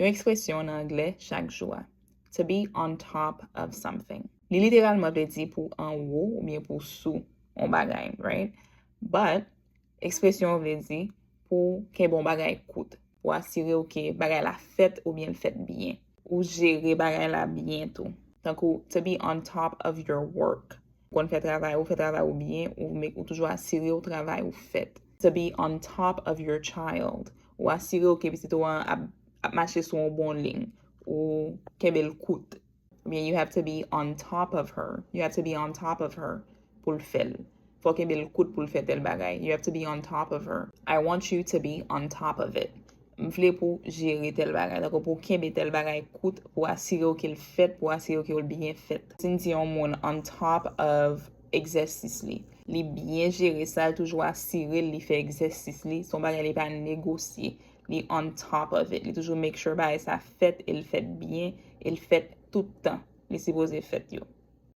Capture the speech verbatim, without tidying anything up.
Yon ekspresyon nan anglè chak jou a. To be on top of something. Li literalman vle di pou anwo oubyen pou sou yon bagay, right? But, ekspresyon vle di pou kenbe yon bagay kout, pou asire w ke bagay la fèt oubyen l fèt byen. Ou jere bagay la byen tou. Tankou, to be on top of your work. Ou konn fè travay, ou fè travay ou byen, ou, ou toujou asire w travay ou fèt. To be on top of your child. Ou asire w ke pitit ou an ap, ap mache sou yon bon liy. Ou kenbe l kout. Oubyen, you have to be on top of her. You have to be on top of her pou l fè l. Fò w kenbe l kout pou l fè tèl bagay. You have to be on top of her. I want you to be on top of it. M vle pou jere tèl bagay. Tankou pou kenbe tèl bagay kout, pou asire w ke l fèt, pou asire w ke l byen fèt. Si n di yon moun on top of egzèsis li, li byen jere sa, li toujou asire li fè egzèsis li, se yon bagay li pa negosye. Li on top of it. Li toujou make sure bagay sa fèt e l fèt byen e l fèt tout tan. Li sipoze fèt yo.